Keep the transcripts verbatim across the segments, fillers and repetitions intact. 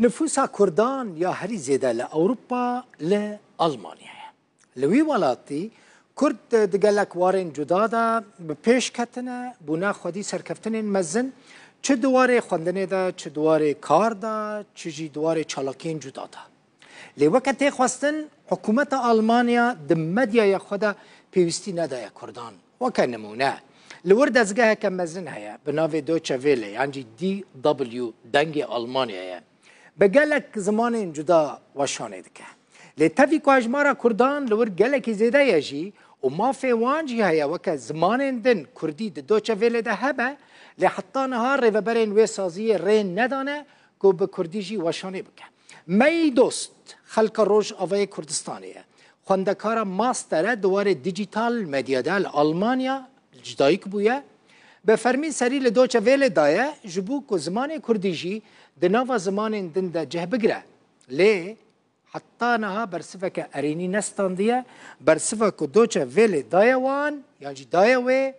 Nifûsa Kurdan ya herî zêde li Ewropa li Almanya ye. Li wî welatî Kurd di gelek warên cuda de bi pêş ketine, bûne xwedî serkeftinên mezin, çi di warê xwendinê de, çi di warê kar de, çi jî di warê çalakiyên cuda de. Lê weke tê xwestin, hikûmeta Almanya di medyaya xwe de pêwîstî nedaye Kurdan. Weke nimûne, li wir dezgeheke mezin heye, bi navê Deutsche Welle yan jî D W, Dengê Almanyayê. Bi gelek zimanên cuda weşanê dike. Lê tevî ku hejmara Kurdan li wir gelekî zêde ye jî û mafê wan jî heye weke zimanên din Kurdî di Deutsche Welle de hebe, lê heta niha rêveberên wê saziyê rê nedane ku bi Kurdî jî weşanê bike. Mey Dost, xelka Rojavayê Kurdistanê ye. Xwendekara master e di warê dîjîtal medya de li Almanya ji dayik bûye. Bi fermî serî li Deutsche Welle daye, ji bo ku zimanê Kurdî jî di nava zimanên din de cih bigire. Lê heta niha bersiveke erênî nestandiye. Bersiva ku Deutsche Welle daye wan, yan jî daye wê,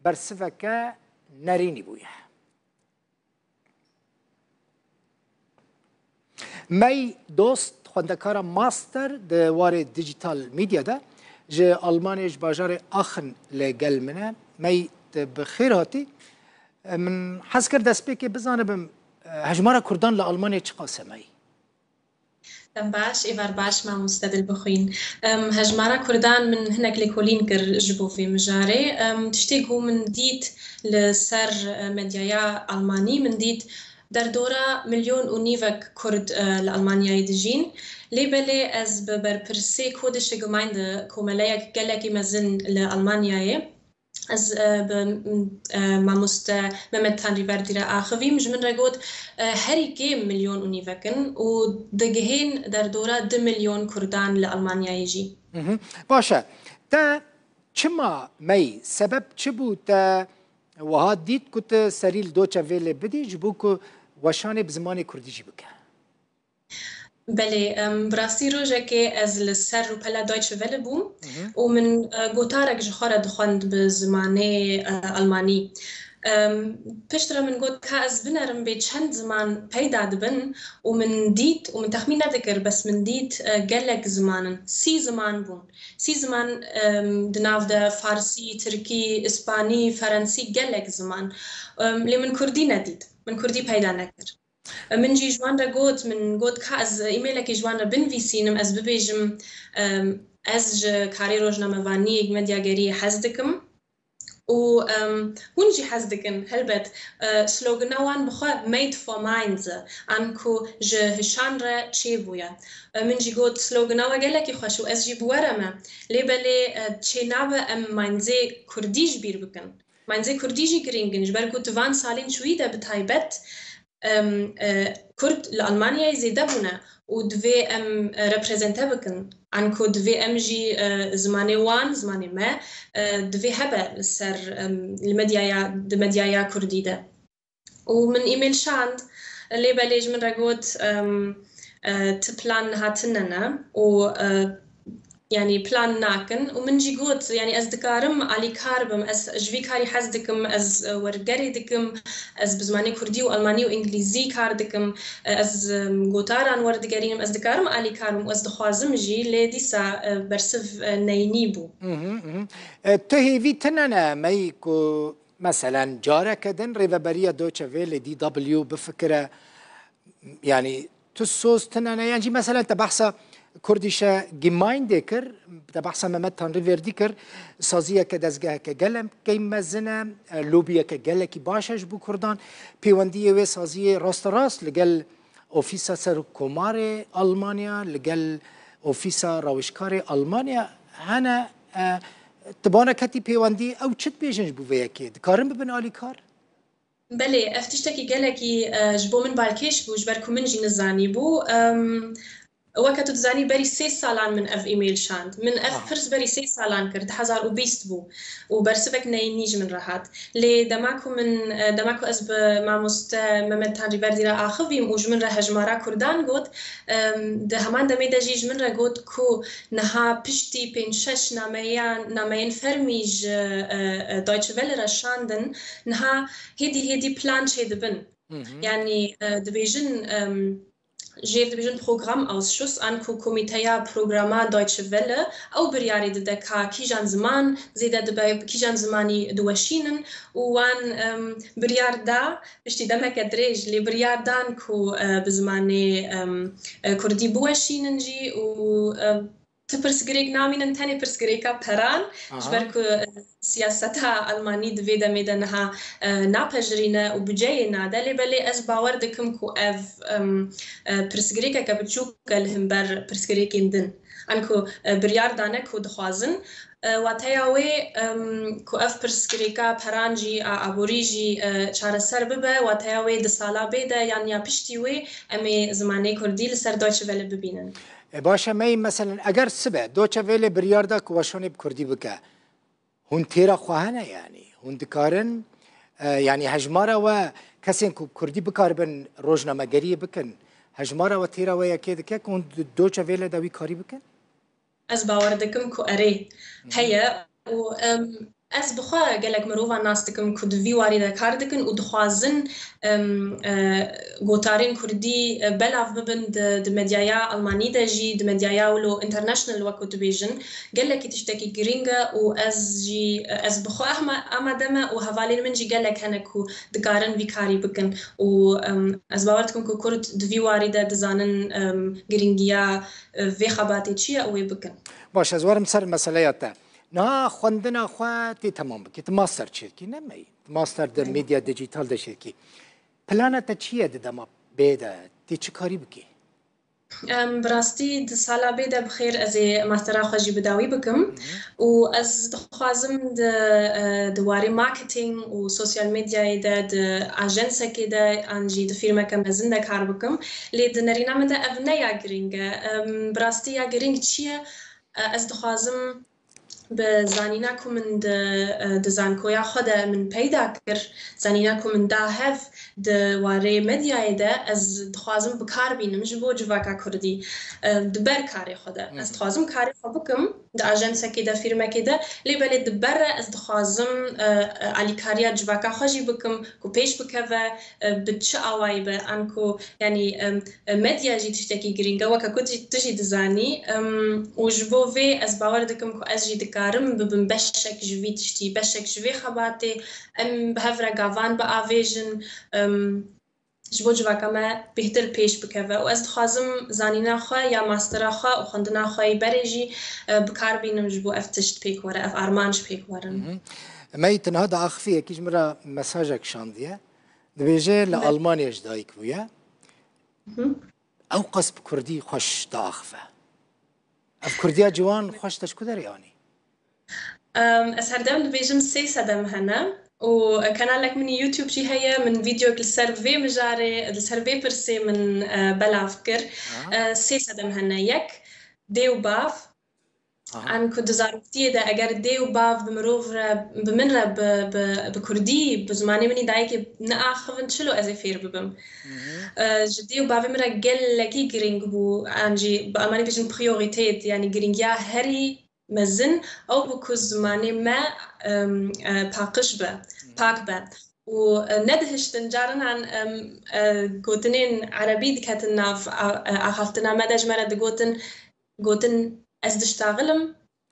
bersiveke nerênî bûye. Mey Dost, xwendekara master di warê digital media de, ji Almanyayê, ji bajarê Aachen li gel min e. Mey, tu bi xêr hatî. Min hez kir destpêkê bizanibim, hejmara Kurdan li Almanyayê çiqas e, Mey? Dem baş, êvar baş, mamoste Dilbixwîn. Em, hejmara Kurdan min hinek lêkolîn kir ji bo vê mijarê. Em, tiştê ku min dît li ser, e, medyaya Almanî, min dît derdora milyon û nîvek Kurd, e, li Almanyayê dijîn. Lê belê ez bi berpirsê Kurdische Gemeinde, komeleyek gelekî mezin li Almanyayê, ez, e, bi, e, mamoste Mehmet Tanrîverdi re axivîm, ji min re got, e, herî kêm milyon û nîvek in û digihên derdora du milyon Kurdan li Almanyayê jî. Mhm. Baş e. Te çima, Mey, sebeb çi bû te wiha dît ku tu serî li Deutsche Welle bidî, ji bo ku weşanê bi zimanê Kurdî jî bike? Belê, em, bi rastî rojekê ez li ser rûpela Deutsche Welle bûm Mhm. û min, e, gotarek ji xwe re dixwend bi zimanê, e, Almanî. Em, piştre min got, ka ez binerim bê çend ziman peyda dibin û min dît û min texmîn nedikir, bes min dît, e, gelek ziman in. Sî ziman bûn. Sî ziman, em, di nav de Farsî, Tirkî, Îspanî, Ferensî, gelek ziman. Em, lê min Kurdî nedît. Min Kurdî peyda nekir. Min jî ji wan re got, min got, ka ez e-mailekê ji wan re binivîsînim, ez bibêjim, em, ez ji karê rojnamevaniyê, medyageriyê hez dikim. Û, em, hûn jî hez dikin, helbet. E, slogana wan bi xwe Made for Minds e, an ku ji hişan re çêbûye. E, min jî got, slogana we gelekî xweş û ez jî bi we re me. Lê belê, e, çênabe em mindsê Kurdî ji bîr bikin. Mindsê Kurdî jî girîng in, ji ber ku di van salên çûyî de bi taybet, em, e, Kurd li Almanyayê zêde bûne û divê em, e, reprezente bikin. Anku divê em jî, e, zimanê wan, zimanê me, e, divê hebe li ser, em, li medyaya, di medyaya Kurdî de. Û min e-mail şand, lê belê ji min re got, em, e, ti plan niha tune ne û, e, yanî plan nakin û min jî got, yanî ez dikarim alîkar bim, ez ji vî karî hez dikim, ez, e, wergerê dikim, ez bi zimanê kurdî û almanî û îngilîzî kar dikim, e, ez, e, gotaran werdigerînim, ez dikarim alîkar bim û ez dixwazim jî, lê dîsa, e, bersiv, e, neyînî bû. Mhm, mhm. E, tu hêvî tune ne, Mey, ku meselen careke din rêveberiya Deutsche Welle, D W, bifikire, yanî tu soz tune ne, yan jî meselen te behsa Kurdische Gemeinde kir, te behsa Mehmet Tanrîverdî kir, saziyeke, dezgeheke gelekî mezin e, e, lobiyeke gelekî baş e ji bo Kurdan. Pêwendiyê wê saziyê rasterast li gel Ofîsa Serokkomarê Almanya, li gel Ofîsa Rawêjkarê Almanya hene. E, tu bana ketî pêwendî, ew çi dibêjin ji bo vê yekê? Dikarin bibin alîkar? Belê, ev tiştekî gelekî, e, ji bo min balkêş bû, ji ber ku min jî nizanîbû. Em, weke tu dizanî, berî sê salan min ev e-mail şand. Min ev Aha. pirs berî sê salan kir, du hezar û bîst bû û bersivek neyînî ji min re hat. Lê dema ku min, e, dema ku ez bi mamoste Mehmet Tanrîverdî re axivîm û ji min re hejmara Kurdan got, em, di heman demê de jî ji min re got ku niha piştî pênc şeş nameyan, nameyên fermî ji, e, e, Deutsche Welle re şandin, niha hêdî hêdî plan çêdibin. Hı hı. Yanî, e, dibêjin, em, jêr dibêjin Programmausschuss, an ku Komîteya Programa Deutsche Welle, ew biryarê dide ka kîjan ziman zêde dibe, bi kîjan zimanî diweşînin û wan, em, biryar da, piştî demeke dirêj, lê biryar dan ku, e, bi zimanê, em, e, kurdî biweşînin jî û, em, ti pirsgirêk namînin, tenê pirsgirêka peran, ji ber ku, e, siyaseta Almanî di vê demê de niha, e, napejirîne û budceyê nade, lê belê ez bawer dikim ku ev, em, e, pirsgirêkeke biçûk e li hember pirsgirêkên din. An ku, e, biryar dane ku dixwazin, e, wateya wê, em, ku ev pirsgirêka peran jî, a aborî jî, e, çareser bibe, wateya wê di sala bê de yan ya piştî wê em ê zimanê kurdî li ser Deutsche Welle bibînin. E, baş e, me yî, meselen, eger sibe Deutsche Welle biryar da ku weşanê bi kurdî bike, hûn têra xwe hene, yanî hûn dikarin, e, yanî hejmara we kesên ku bi kurdî bikaribin rojnamegeriyê bikin, hejmara we têra we yekê dike ku hûn di Deutsche Welle de wî karî bikin? Ez bawer dikim ku erê heye û, em, ez bi xwe gelek mirovan nas dikim ku di vî warî de kar dikin û dixwazin, em, e, gotarên kurdî, e, belav bibin di, di medyaya Almanî de jî, di medyaya wilo international wek ku dibêjin, gelekî tiştekî girîng e û ez jî, e, ez bi xwe ehma-, amade me û hevalên min jî gelek hene ku dikarin vî karî bikin û, em, ez bawer dikim ku kurd di vî warî de dizanin, em, girîngiya, e, vê xebatê çi ye û wê bikin. Baş, ez werim ser meseleya te. Niha xwendina xwe tê temam bikî. Tu master çêkî, ne meyî? Tu master de medya dijital de çêkî. Plana te çi ye di dema bê de? Tê çi karî bikî? Em, bi rastî di sala bê de bi xêr ez ê mastera xwe jî bi dawî bikim. Û ez dixwazim di, e, di warê marketing û sosyal medyayê de, di ajensekê de an jî di fîrmeke mezin de kar bikim. Lê di nerîna min de ev ne ya girîng e. Em, bi rastî ya girîng çi ye? E, ez dixwazim bi zanîna ku min di, e, di zankoya xwe de min peyda kir, zanîna ku min da hev di warê medyayê de, ez dixwazim bi kar bînim ji bo civaka kurdî, e, di ber karê xwe de. Ez dixwazim karê xwe bikim, di ajensekê de, fîrmekê de, lê belê di ber re ez dixwazim, e, e, alîkariya civaka xwe jî bikim ku pêş bikeve, e, bi çi awayî be, an ku, yanî, em, e, medya jî tiştekî girîng e, weke ku tu, tu jî dizanî, em, û ji bo vê ez bawer dikim ku ez jî dikarim bibim beşek ji vî tiştî, beşek ji vê xebatê, em bi hev re gavan biavêjin, em, ji bo civaka me bêhtir pêş bikeve. Û ez dixwazim zanîna xwe ya mastera xwe û xwendina xwe yê berê jî, e, bi kar bînim ji bo ev tişt pêk were, ev armanc pêk werin. Mhm. Mey, tu niha diaxifî, yekî ji min re mesajek şandiye. Dibêje li Almanya ji dayik bûye. Mhm. Ew qas bi kurdî xweş diaxife. Ev kurdiya ciwan xweş te ji ku derê anî? Em, ez her dem dibêjim sê sedem hene û kanalek min YouTube jî heye, min vîdeoyek li ser vê mijarê, li ser vê pirsê min, e, belav kir. Aha. E, sê sedem hene. Yek, dê û bav, Aha. An ku di zaroktiyê de eger dê û bav bi mirov re, bi min re, bi, bi, bi kurdî, bi zimanê min î dayikê neaxivin, çilo ez ê fêr bibim? Mhm. E, ji dê û bavê min re gelekî girîng bû, an jî bi Almanî bêjin Priorität, yanî girîngiya herî mezin ew bû ku zimanê me, em, e, paqij be, Mhm. pak be. Û, e, nedihiştin, carinan, em, e, gotinên erebî diketin nav a-, e, axaftina me de, ji me re digotin, gotin, "Ez diştaxilim",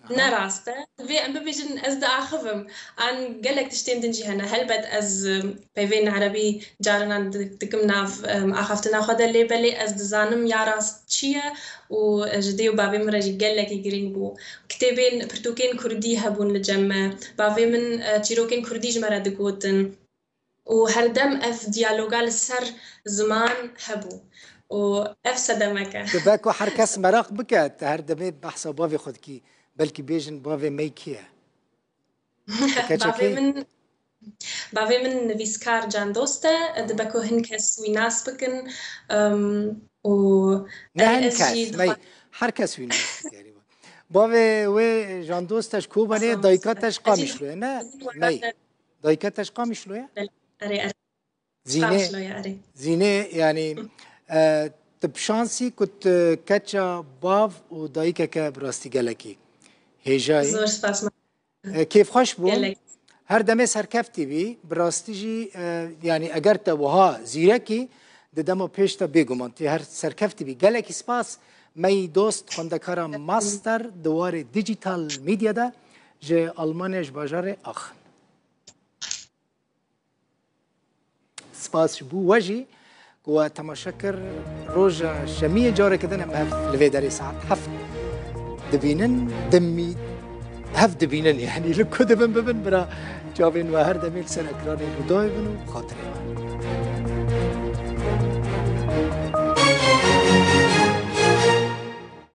Aha. ne rast e. Divê em bibêjin, "Ez diaxivim." An gelek tiştên din jî hene. Helbet ez, em, peyvên erebî carinan di-, dikim nav, em, axaftina xwe de, lê belê ez dizanim ya rast çi ye û, e, ji dê û bavê min re jî gelekî girîng bû. Kitêbên, pirtûkên kurdî hebûn li cem me. Bavê min, e, çîrokên kurdî ji me re digotin. û her dem ev diyaloga li ser ziman hebû û ev sedemek e. Dibe ku her kes meraq bike, tu her demê behsa bavê xwe dikî, belkî bêjin bavê me kî ye? Bavê min, bavê min nivîskar Can Dost e, dibe ku hin kes wî nas bikin, em, û Ne hin kes, mey, her kes wî nas dike. Bavê wê Can Dost e ji Kobanê, dayika te ji Qamişlo ye, ne? Mey. Dayika te ji Qamişlo ye? Erê, erê. Zînê, Qamişlo ye, erê. Zînê, yanî, e, tu bi şansî ku tu keça bav û dayikeke bi rastî gelekî hêja yî. Zor spas, ma. E, kêfxweş bû. Gelek. Her demê serkeftî bî. Bi rastî jî, e, yanî eger te wiha zîrekî, Di dema pêş de bêguman tê her serkeftî bî. Gelekî spas. Me yî dost xwendekara master di warê digital media de ji Almanya ji bajarê Aachen. Spas ji bo we jî ku we temaşe kir. Roja şemiyê careke din em hev li vê derê saet heft dibînin. Dimî hev dibînin, yanî li ku dibin bibin, bira çavên we her demê li ser ekranê Rûdawê bin û xatirê me.